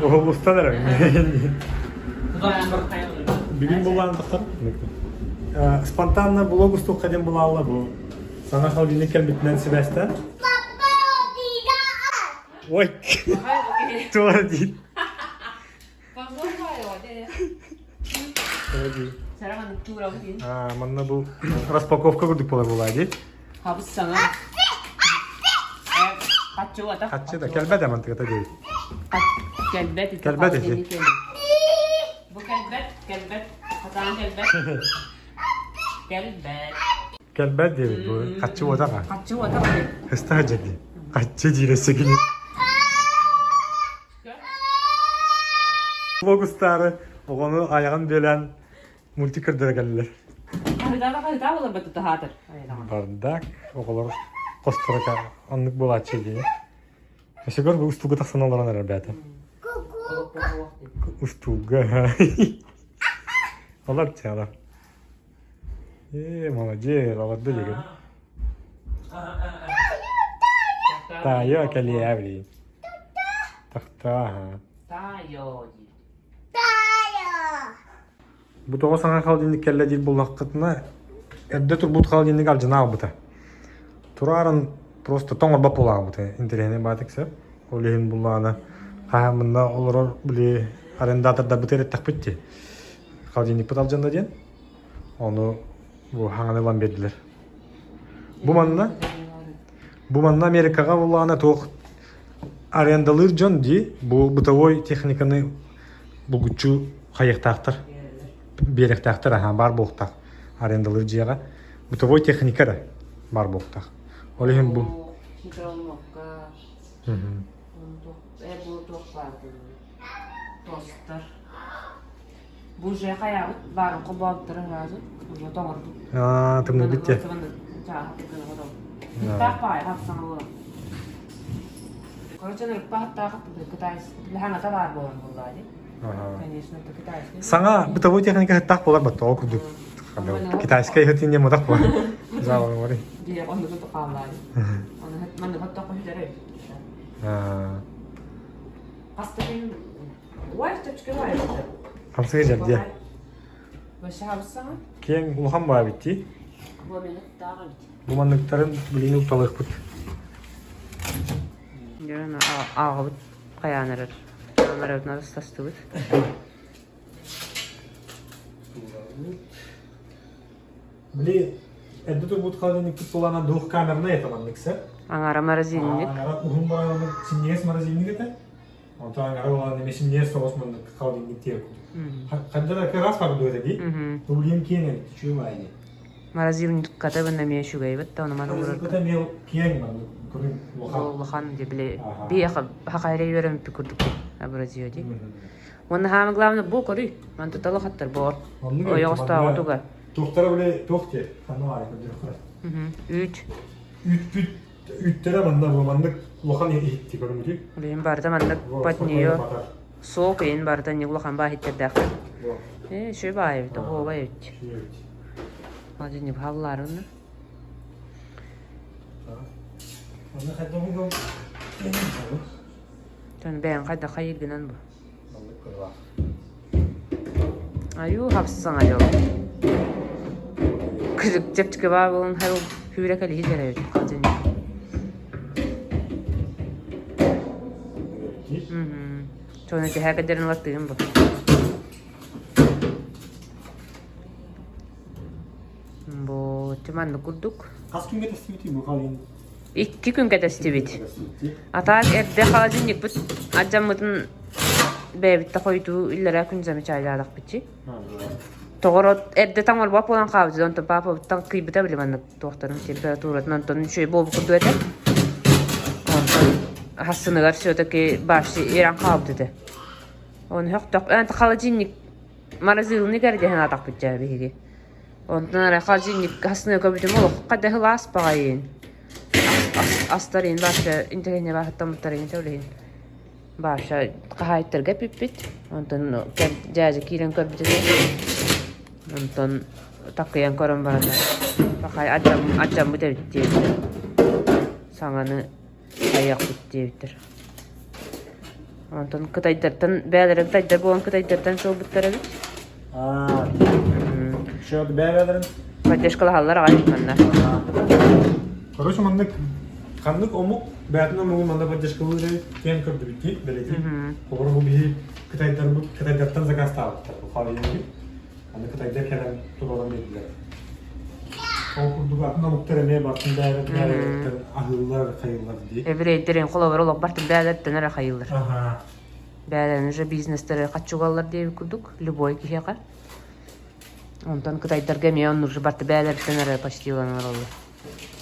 Уһулустан эрэ. Бүгүн буллаан тахсар. Спонтанно блог устуохха диэн булаалла бу. Саҥа холодильник кэлбитинэн сибээстээн. Ой, туора диир. Манна бу распаковка курдук буолар буолаа дии. Хабыс саҥа. Хаччы Хаччы да кэлбэт амантыгата дии. Кэлбэт Кэлбэт ити. Бу кэлбэт, кэлбэт, хатаан кэлбэт. Кэлбэт. Кэлбэт диэбит бу. Хаччы уотаҕа. Хаччы уотаҕа. Хыстаха дьэрди. Хаччы диирэ сигини. Логустаары оҕону айаҕын бүөлээн мультик көрдөрө кэллилэр. Бардак оҕолор хосторо оннук буолааччы дии. Өсөгөр бу устууга тахсан олорон эрэр бээтэ. Устууга. Олор чаалар. Ээ, молодец, олорду дигин. Таайо кэлиэ блин. Тахтаа. Таайо диир. Бу тоҕо саҥа холодильник кэллэ диир буоллаххытына, эрдэ турбут холодильник алдьана аҕалбыта. Турааран просто тоҥорбот буола аҕалбыта. Интэриэһинэй баатык сөп. Ол иһин буллаҕына хаһааммына олорор били арендатордарбытыгар эттэхпит дии. Холодильникпыт алдьанна диэн. Ону бу хаҥаны ылан биэрдилэр. Бу манна бу манна Америкаҕа буллаҕына туох арендалыыр дьон дии бу бытовой техниканы булгуччу хайыахтаахтар биэриэхтээхтэр аһаа баар буолуохтаах арендалыыр дьиэҕэ бытовой техника эрэ баар буолуохтаах ол иһин бу Микроволновка, бу туох баар тостер Бу уже хайаабыт баарын холбообуттара сразу уже тоҥорбут. Аа, тымныйбыт дии. Таах баай хапсаҥылы. Короче, ырыппааттаах китайский лаһаҥата баар буолан буоллаа дии. Конечно, это китайский. Саҥа бытовой техника сыттаах буолар батта ол курдук. Китайскай иһитин диэн мутах буолар. Заалан говори. Дии, онну туту хааллаа дии. Оны манны хоттоққо хүтэрэ. Аа. Хаста күн Хамсыга дьэрдиэ. Киэҥ улахан баа эбит дии. Бу манныктарын билигин укталыахпыт. Дьон ааҕабыт хайаан эрэр. Амарабытын тастыбыт. Били эрдэ турбут холодильникпыт тулана двухкамерный это маннык сэр. Аҥара морозильник. Аҥара уһун баҕайы синньигэс морозильник этэ. Онтон аҥара буолан эмиэ синньигэс соҕус маннык холодильник диэн курдук. Ханна да раз бар дуо дии. Тулуйум киэҥ эбит, үчүгэй баайы дии. Морозильникката бын эмиэ үчүгэй эбит да, ону маны уурарга. Морозилката эмиэ киэҥ маннык көрүҥ улахан. Улахан дии били биһиэхэ хахайра үөрэммиппит курдук образио дии. Уонна хаама главное бу көрүй, манты талахаттар боор. Ойоҕостооҕу туга. Туохтара били туох диэ, ханна баайы көрдөрөххө. Үүт. Үүтпүт Үүттэрэ манна бу маннык улахан иһитти көрүҥүтүй? Билин барыта маннык под нее сок иин барыта не улахан баа иһиттердээхтэр. Э, үчүгэй баай эбит, оһуобай эбит. Один не бааллаарына. Онно хайдах бу Тон бэйэҥ хайдах хайыыргынан бу. Айуу хапсаҥ айыл. Кырык чэпчэки баа буолан хайыл хүүрэ кэлиһи дьэрэбит хатын. Чону түһээ кэдэрин латтыгын бу. Бу маннык курдук. Хас күн кэтэстибитий бу халын? Икки күн кэтэстибит. Атаак эрдэ холодильникпыт алдьаммытын бэйэбит да хойутуу иллэрээ күн замечайдаатахпытчи. Тоҕоро эрдэ таҥорбот буолан хаалбыт, онтон папабыттан кыйбыта били маннык туохтарын температуратын онтон үчүгэй буолбут курдук этэ. Онтон хассыныгар все-таки башти иран хаалбыт этэ. Оны хөхтөх, холодильник морозильник эрэ диэн аатахпыт дьэ биһиги. Онтон эрэ холодильник хасныга көбүтүм олох хадыһылаас баҕайын. Астарын баша интэриэһинэй баахыттаммыттарын төлөһүн. Баша хаһаайыттарга эппиппит. Онтон дьээдьэ киирэн көрбүт этэ. Онтон такыйан көрөн баран пахай ардьаммыт эбит диэбиттэр. Саҥаны айыахпыт диэбиттэр. Онтон кытайдартан бэйэлэрэ кытайдар буолан кытайдартан сылбыттар эбит. Аа, Еще бэйэлэрин Поддержкалаһаллар аҕай манна. Короче, маннык ханнык омук бэйэтин омугун манна поддержкалыыр эбит диэн көрдүбүт дии, бэлэтии. Олору бу биһи кытайдарбыт кытайдартан заказтаабыттар бу холодильнигы. Аны кытайдар кэлэн туруоран биэрдилэр. Ол курдук атын омуктар эмиэ бартын бэйэлэрин аһыыллар, хайыыллар дии. Еврейдэрин холобур олох бартын бэйэлэриттэн эрэ хайыыллар. Аха. Бэйэлэрин уже бизнестэрэ хаччугаллар диэбит курдук любой киһиэхэ. Онтон кытайдарга эмиэ оннук же барты бэйэлэриттэн эрэ почти ылан олороллор.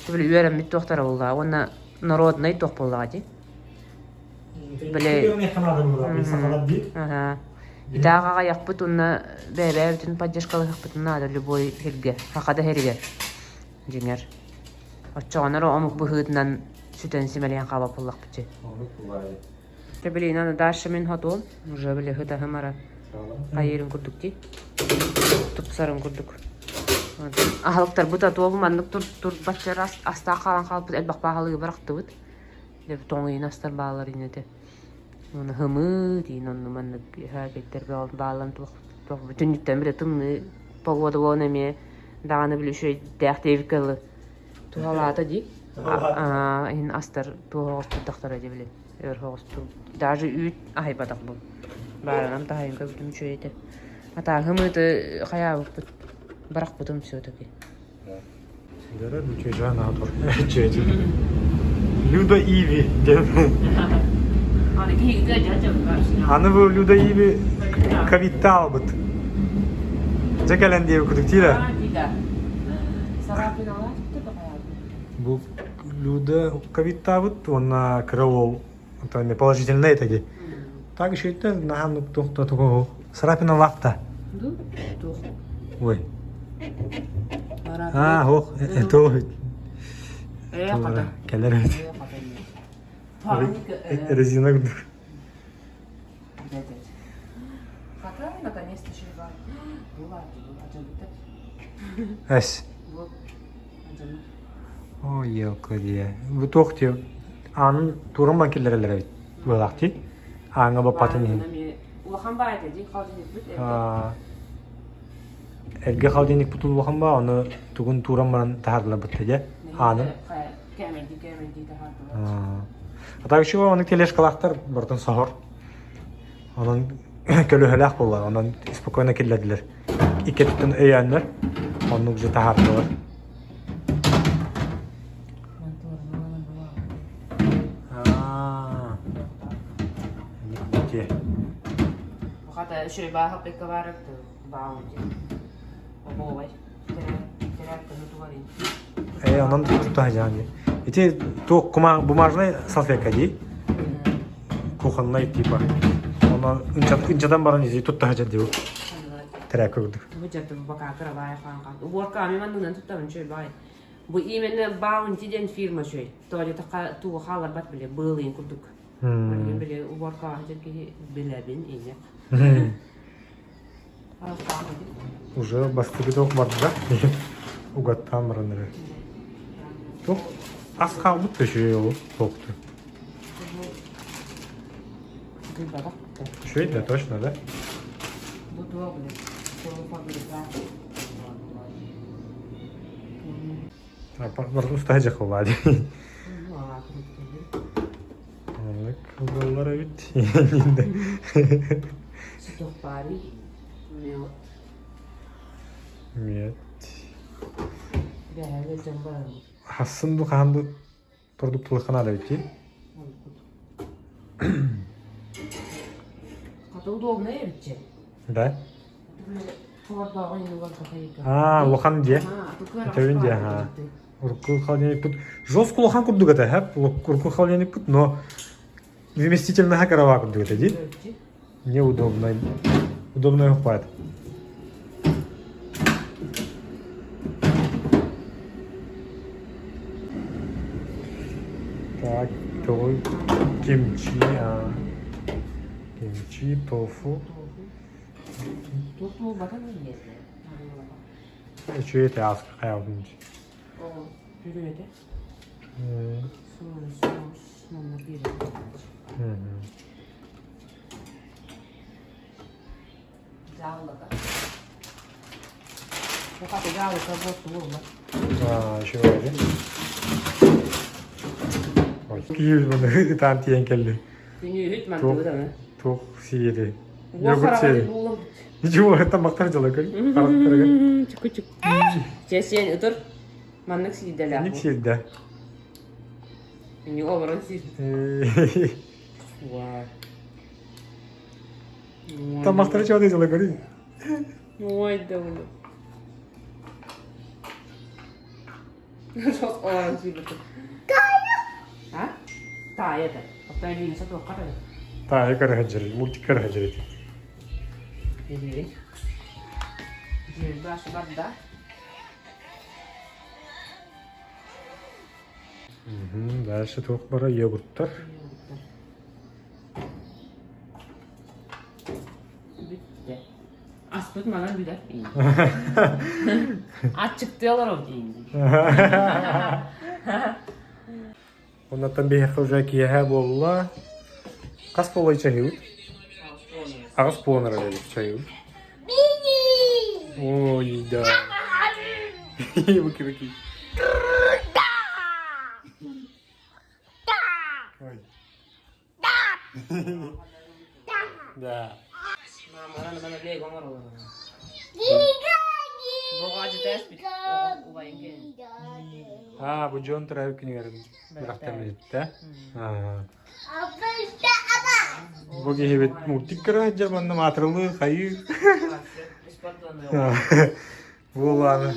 Били үөрэммит туохтара буоллаҕа уонна народнай туох буоллаҕа дии. Били Аха. Итаах аҕайахпыт уонна бэйэ-бэйэбитин поддержкалаһыахпытын наада любой сиргэ, саха да сиригэр дьиҥэр. Оччоҕуна эрэ омук быһыытынан сүтэн симэлийэн хаалбат буоллахпыт дии. Ты блин, аны дальше мин хотуом, уже били хытаһым ара хайыырын курдук дии, тупсарын курдук. Аһылыктарбыт атуобу маннык тур турбаччар астаах хаалан хаалбыт элбэх баһылыгы бырахтыбыт. Тоҥуйун астар баалар инете. Уонна хымыы диин онну маннык кэттэр баалан туох туох бүтүннүттэн биле тымныы погода буолан эмиэ даҕаны били үчүгэйдээх диэбиккэ дылы туһалаата дии. Аа иһин астар туоһоҕос турдахтара дии били өр соҕус даже үүт аһайбатах бу. Баарынан таһайын көрбүтүм үчүгэй этэ. Атааһым ыты хайаабыппыт барахпытым все-таки. Люда Иви диэн. Аны бу Люда Иви ковидта албыт. Дьэ кэлэн диэбит курдук тиирэ. Бу Люда ковидтаабыт уонна кыра уол положительный это дии. Так еще это наһаа туох да тугу Сарапиналаах да. Ой. А, ох, это Кэлэр эбит. Резина курдук. Эс. О, елка дии. Бу туох дии аанын тууран киллэрэллэр эбит быһалаах дии. Ааҥҥа баппатын иһин. Улахан баай этэ дии холодильникпыт эргэ. Эргэ холодильникпыт улахан баа, ону тугун тууран баран таһаардыларбыт дии. Аанын. Кээмэйдии кээмэйдии таһаардылар. А так еще оны тележкалаахтар барытын соһор. Онон көлөһөлөөх буолла, онон спокойно киллэрдилэр. Иккититтэн өйөөннөр, оннук же таһаардылар. Аа, Хата үчүгэй бааһаппыкка баар баалын Обуобай. Э, онон тутаһыйаан дии. Ити туох бумажный салфетка дии. Кухонный типа. Оно ынчатан баран изи туттаһыдьар дии. Тэрээккэ курдук. Бу дьаттым бакаа кырабаай хаан Уборка ами маннынан туттабын чөй баай. Бу именно Баунти диэн фирма чөй. Тоҕо таха тугу хааларбат биле быылыйын курдук. Биле уборка киһи билэбин ине. Уже бастакы туох барда угаттаан баран эрэр. Туох ас хаалбыт да үчүгэй ол туохту. Үчүгэй да точно да? Барыта устаһа дьахаллаа дии. Оннук буоллар эбит. Мед. Хассын ду хаһан ду продуктылыхха наада эбит дии. Да? Аа, улахан дьиэ. Төбүн дьиэ, аа. Урукку холодильникпыт жестко улахан курдук этэ, хэп. Урукку холодильникпыт, но вместительная карава курдук этэ дии. Неудобно. Удобно хватит. Так, то кимчи, а. Кимчи, тофу. Үчүгэй этэ ааска хайаабытын Дьааллата. Бу хата дьаалыка буолту буолла. Аа, еще один. Ой, киһи маны ытаан тиийэн кэлли. Күнүүһүт мантыбыт аны. Туох сиэри. Йогурт сиэри. Ничего, это мактар дьала көр. Харахтарыгар. Чуку-чук. Чэ сиэн ытыр. Маннык сиирдэлээх. Маннык сиирдэ. Инник олорон сиир. Вау. Тамактары чего дьала көрүй. Ой, да уну. Жос олорон сиирбит. А? Таайа да. Оттон илиини сатуохха да. Таайа көрө сылдьар, мультик көрө сылдьар ити. Илири. Дьүлбэ барда. Дальше туох бара йогурттар. Бүттэ. Аспыт манан бүтэр. Аччыктыы олорор дейин. Оннуттан биһиэхэ уже киэһэ буолла. Хас буолуой чайыбыт? Аҕыс буолан эрэр эбит чайыбыт. Ой, да. Буки-буки. Ой. Да. Аа, бу дьон төрөөбүт күнүгэр бырахтаммыт Аа. Бу киһибит мультик көрө сылдьар манна маатырылыы хайыы. Буолааны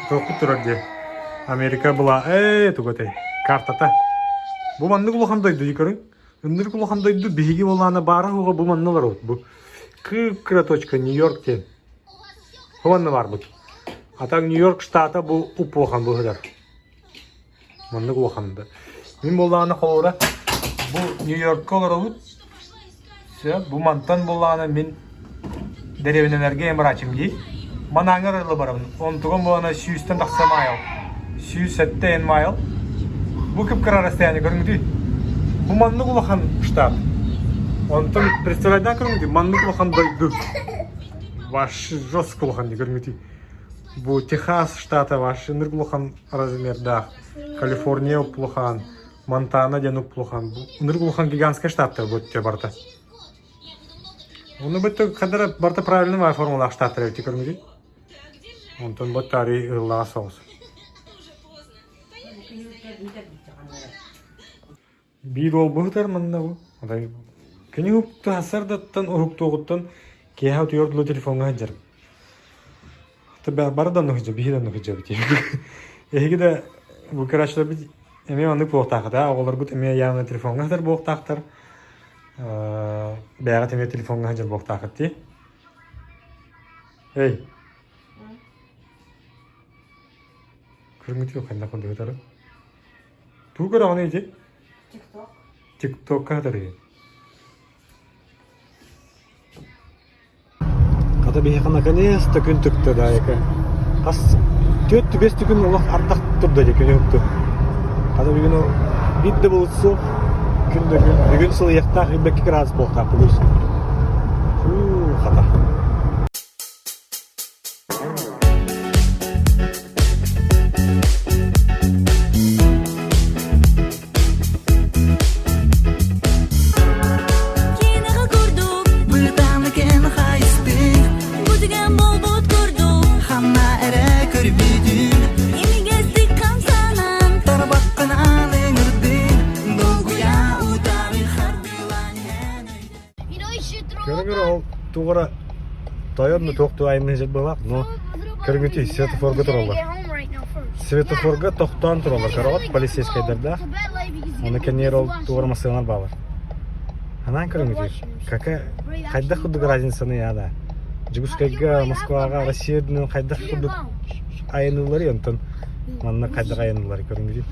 туохпут турар дии. Америка была ээ тугу этэй картата. Бу маннык улахан дойду көрүҥ. Ыннырык улахан дойду биһиги буолаана баара суоҕа бу манна олоробут. Бу кып-кыра точка Нью-Йорк диэн. Бу манна баарбыт. А так Нью-Йорк штата бу уп-улахан быһыдар. Маннык улахан да. Мин буоллаҕына холобура бу Нью-Йоркка олоробут. Все, бу мантан буоллаҕына мин дэриэбинэлэргэ эмрачым дии. Манааҥҥа эрэ барабын. Онтугум буолана сүүстэн тахса майл. 107 майл. Бу кып-кыра расстояние көрүҥүтүй. Бу маннык улахан штат. Онтон представляйдаан көрүҥүтүй, маннык улахан дойду. Ваш жестко улахан дии көрүҥүтүй. Бу Техас штата ваш ынырык улахан размердаах. Калифорния улахан, Монтана диэн улахан. Ынырык улахан гигантскай штаттар бу барыта. Ону бытта хадара барыта правильный формалаах штаттар эбит көрүҥүтүй. Онтон бу тари ыллаҕа соҕус. Биир уол быһытар манна бу. Кини уһуктаһасардаттан уһуктуоҕуттан киэһэ утуйар дылы телефоҥҥа сылдьарым. Бары да оннук сылдьар, биһиги да оннук сылдьабыт. Эһиги да бу көрөөччүлэрбит эмиэ оннук буолуохтааххыт аа оҕолоргут эмиэ явно телефоҥҥа сытар буолуохтаахтар. Бэйэҕит эмиэ телефоҥҥа сылдьар буолуохтааххыт дии. Эй. Көрүҥҥүт хайдах курдук ытары? Тугу көрөҕүнүй ити? Тикток. Тиктокка ытарыгын. Хата биһиэхэ наконец-то күн түктэ да яка. Хас түөрт биэс күн олох ардах турда дии күнү укту. Хата бүгүн биир да былыт суох күн да күн. Бүгүн сылыйыахтаах 22 градус буолуохтаах плюс. Фу, хата. Киинэҕэ курдук бытааныкын хайыстыҥ Бу түгэн буолбут курдук ханна эрэ көрбүтүм Имигэстик хамсанан тарбаххынан ыҥырдыҥ Долгуйа утары хардыылаан иһэн Көрө-көрө ол тугара тойон да туох айымныы сир быһалаах, но көрүҥүтүй светофорга тураллар. Светофорга тохтоон тураллар, көрөҕүт полицейскайдардаах. Ону кэнниэр ол тугара массыыналар баалар. Анаан көрүҥүтүй, какая хайдах курдук разницаны яада. Дьокуускайга, Москваҕа, Россия үрдүнэн хайдах курдук айанныылларый, онтон манна хайдах айанныылларый көрүҥүтүй.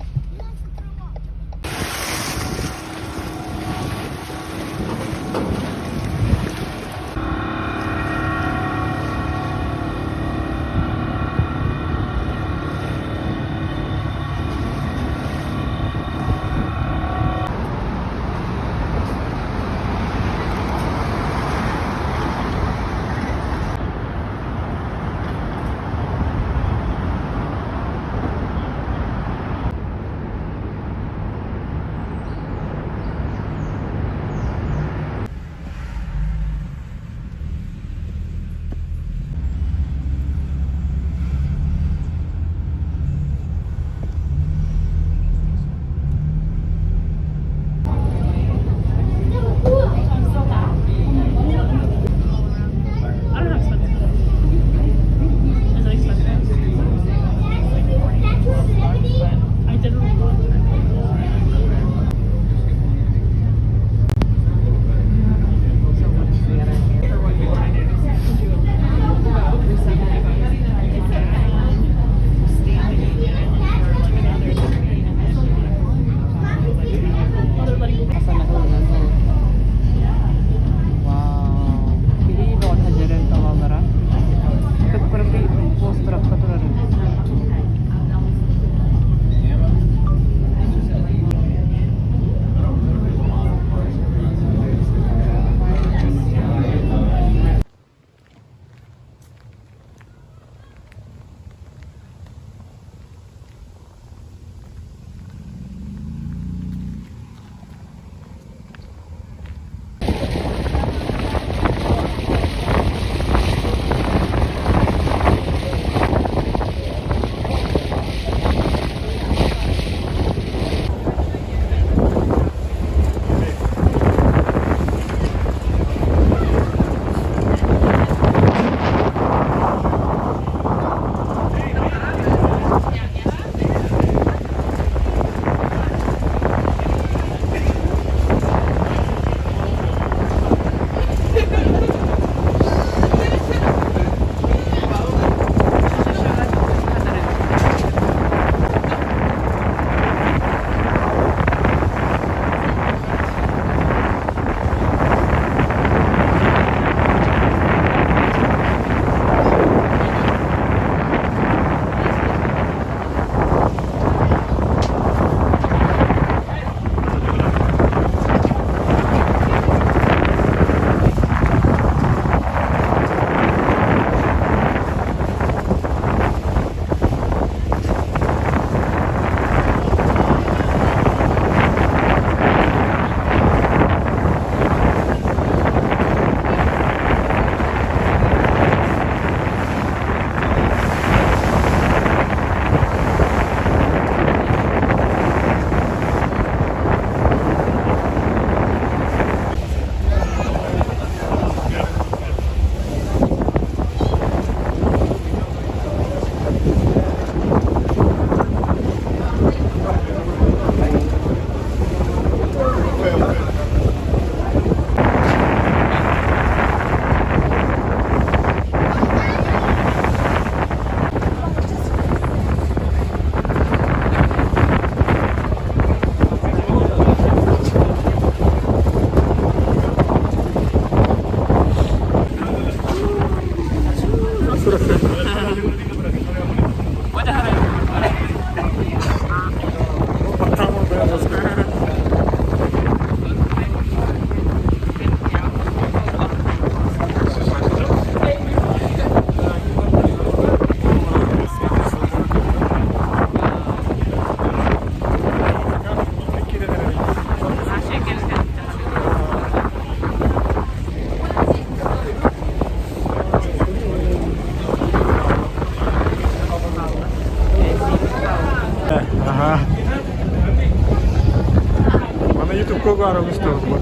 Кубат.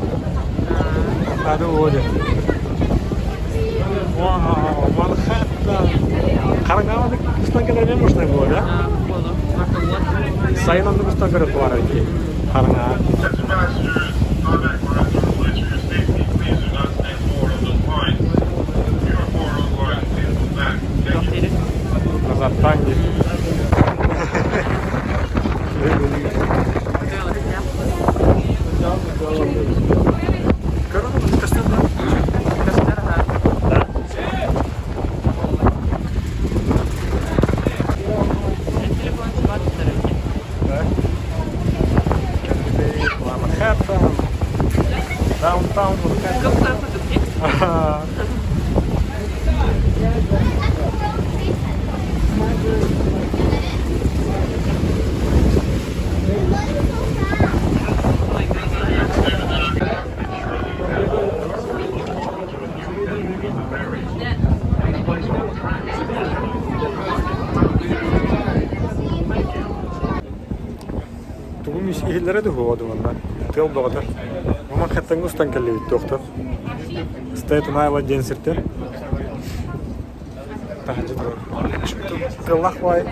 Ады оде. Вау, Манхэттен. Хараҥаҕа устан кэлэргэ можно было, да? Сайын оннук устан көрөр баар эбит хараҥаҕа. Назад диир. Манхэттен, даунтаун Манхэттен. Тугун иһиллэрэ да манна тыал бөҕөтө. Манхэттеҥҥэ устан кэллибит туохтан. Стейтен Айленд диэн сиртэн. Таһырдьа турар. Тыаллаах баай.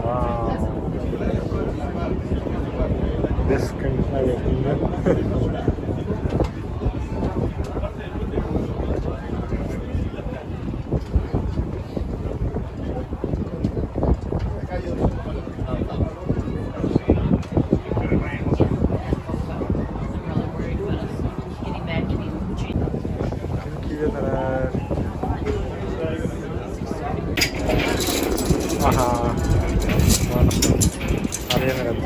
Вау. Бэс күн Ким киирэн Аха. Арыйан эрэр.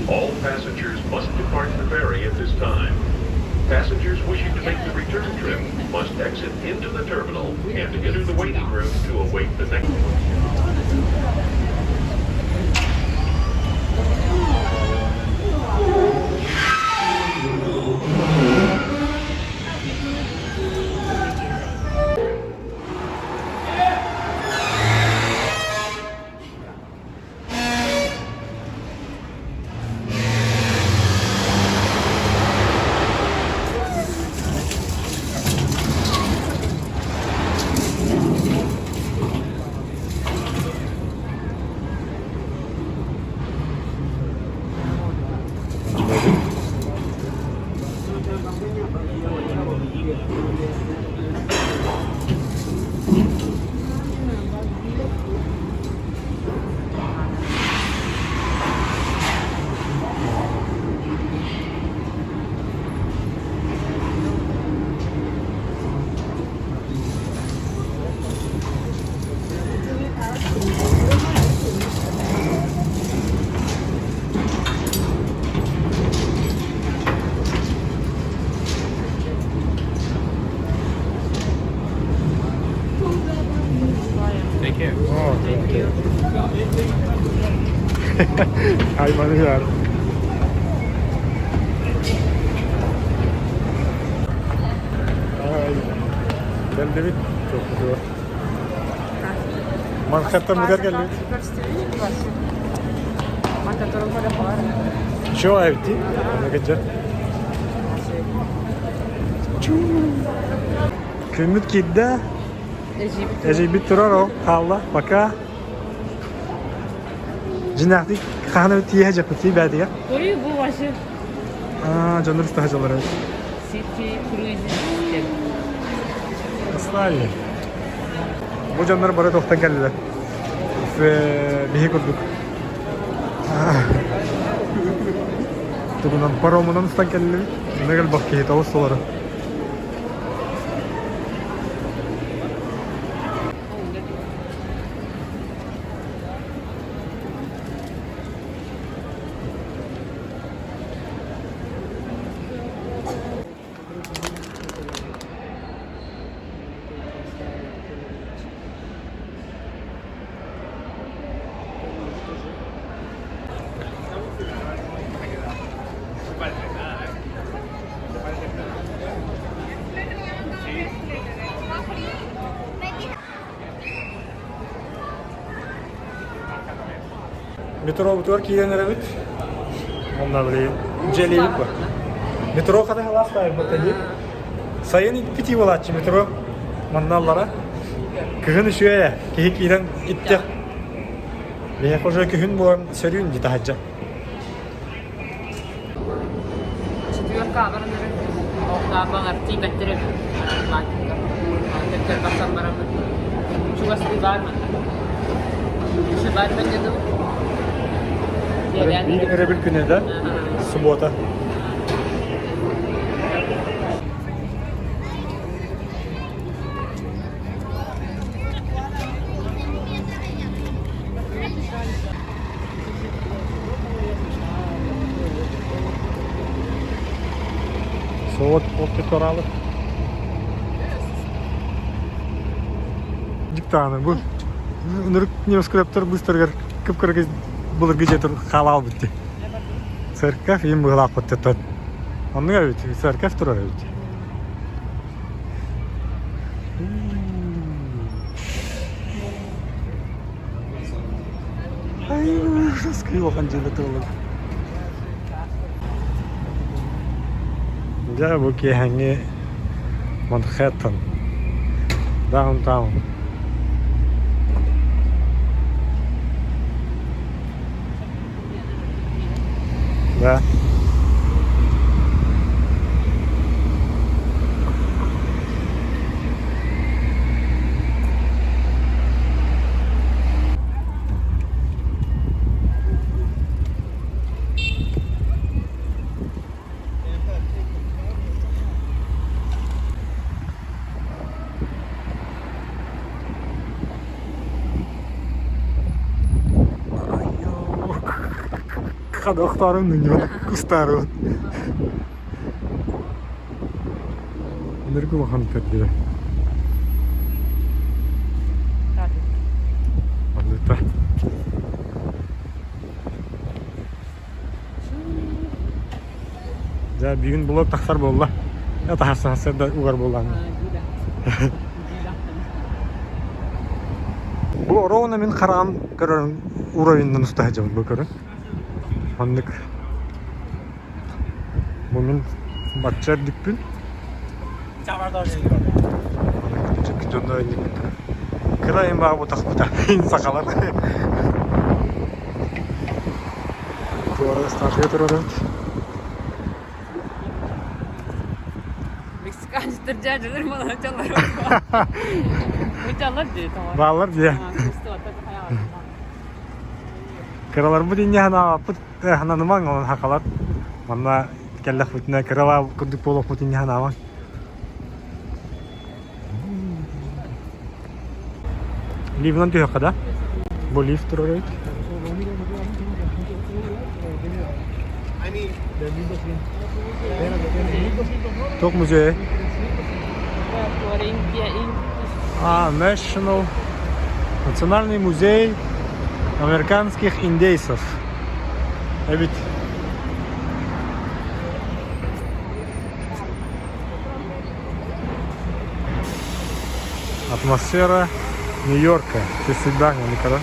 All passengers must depart the ferry at this time. Passengers wishing to make the return trip must exit into the terminal and enter the waiting room to await the next. Oh, thank you. Hayvanı. Кэллибит. Туохпутугар. Манхэттен бутар кэллибит. Чё эбити? Кыджар. Күммүт киирдэ. Эжийбит турар ол хаалла. Пока. Дьинээхтик хаһан тииһэ дьэппитий бээтигэр. Ой, бу вообще. Аа, дьоннор устаха дьаллар эбит. City Cruising System. Австралия. Бу дьоннор бары тохтон кэллилэр. Биһи курдук. Тугунан паромунан устан кэллибит. Нагал бах киһи тоҕус толору. Метробутугар киирэн эрэбит. Онно били дьиэлиибит бу. Метро хата халаастаайбыт дии. Сайын иппитии буолааччы метро манналлара. Кыһын үчүгэй киһи киирэн иттэх. Биһиэхэ уже күһүн буолан сөрүүн дии таһырдьа. Четверка абаран эрэр. Оҕдаабаҕар тиийбэттэр эбит. Төттөр басан бараммыт. Чугас баар манна. Шыбар бэннедум. Биир өрөбүл күнэ да? Суббота. Суот отты туралы. Диктаны бу ынырык небоскребтар быстаргар кып-кыргыз былыргы же тур халал битти. Церковь им быһылаах битти. Оннуга бит церковь турар эбит. Ужас, дьиэ тураллар. Дьэ, бу киэһэҥҥи Манхэттен, даунтаун. Да. Хадохтарын кустары. Өнөргө улахан көрдүлэр. Оннута. Дьэ, бүгүн блог тахсар буолла. Тахсар да угар буоллаҕына. Бу ровно мин хараҕым көрөрүм уровеньнан уста сылдьабын бу көрүн. Маннык бу мин бачча үрдүкпүн. Дьонно кыра им баа бутахпыта сахалар. Туора статуя турар Мексиканецтер дьээдьэлэр малачалар. Мычалар дии тоҕо. Бааллар дии. Кыраларбыт инньэ санаабаппыт сананымаҥ онон хахалар. Манна кэллэхпитинэ кыралаа курдук буолуохпут инньэ санаабаҥ. Лифтынан түһүөххэ да? Бу лифт турар эбит. Туох музей? А, National Национальный музей американских индейцев. Эбит. Атмосфера Нью-Йорка. Всегда никогда.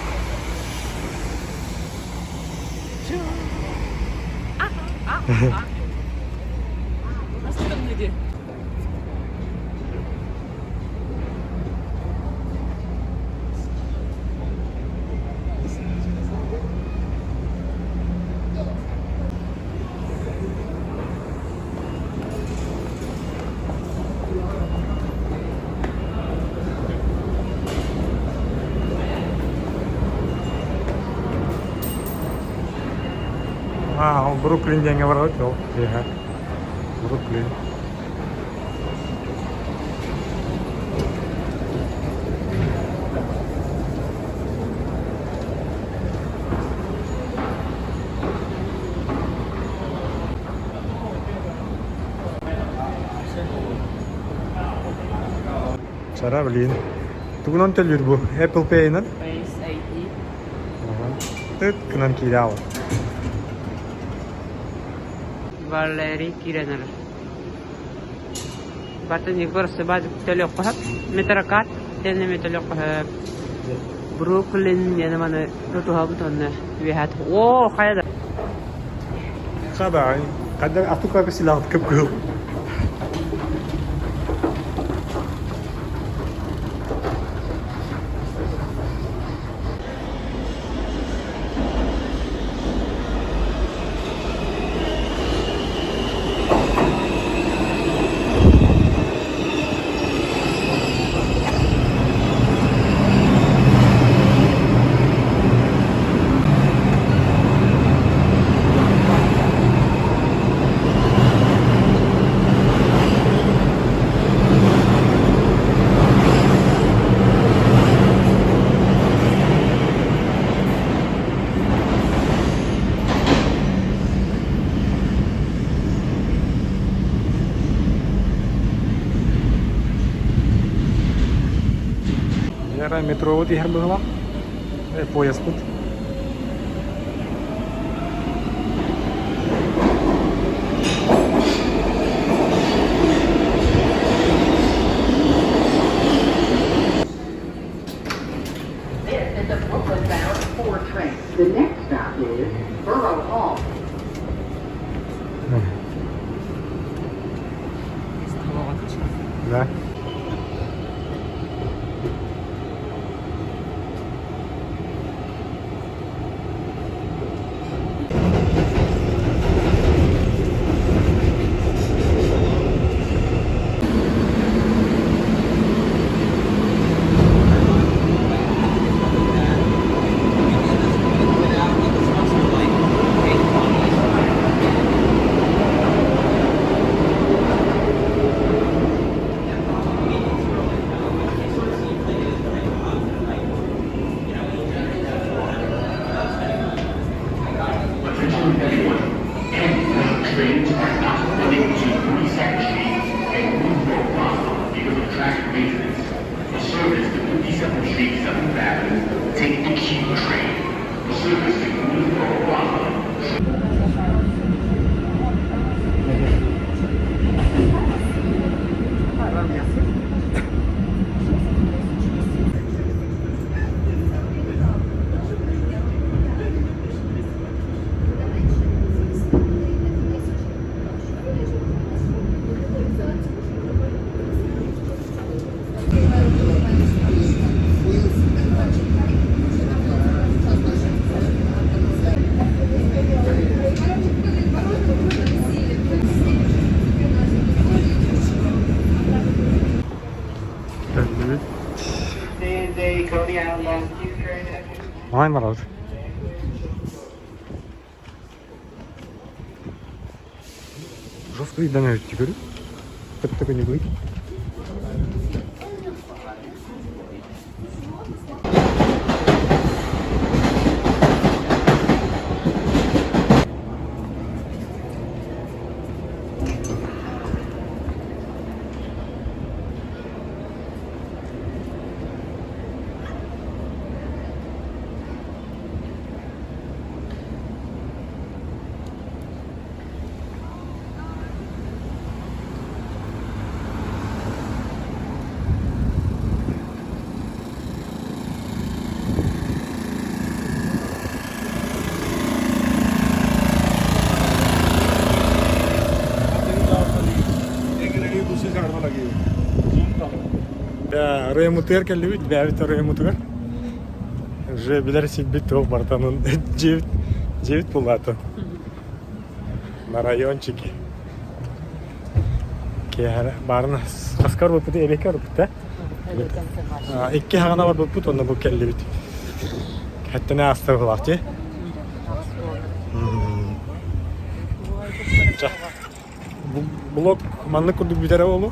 А, ол Бруклин диэҥҥэ барабыт ол киэһэ. Бруклин. Сара блин. Тугунан төлүүр бу? Apple Pay-нан? Face ID. Тыт гынан киирэ ал. Валерий киирэн эрэр. Батын Егор Сыбаадык төлүөххэ сөп. Метрокарт диэн эмиэ төлүөххэ сөп. Бруклин диэн маны тутуһабыт уонна үөһээ Оо, хайа да. Хадай. Қайда атука силаҕыт кып-кыһыл. Вера метро иһэр быһыылаах. Поезпыт. This is a Brooklyn-bound 4 train. The next stop is Borough Hall. Да. Кэллибит. Маай барабыт. Жестко видно теперь. Так такой не будет. Да, оройуоммутугар кэллибит, бэйэбит оройуоммутугар. Уже билэр сирбит туох бартанын дьиэбит, дьиэбит булаатын. На райончике. Киэһэ баарына хаска барбыппыт, эбиэккэ барбыппыт да? Икки хаҕана барбыппыт, онно бу кэллибит. Хэттэн аастар булаах дии. Блок маннык курдук бүтэрэ буолуо.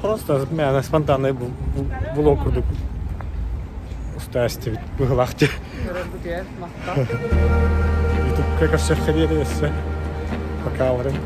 Просто мээнэ спонтанный блок курдук уста истибит быһылаах дии. Ютубка көрсөххө диэри өссө пока олорун.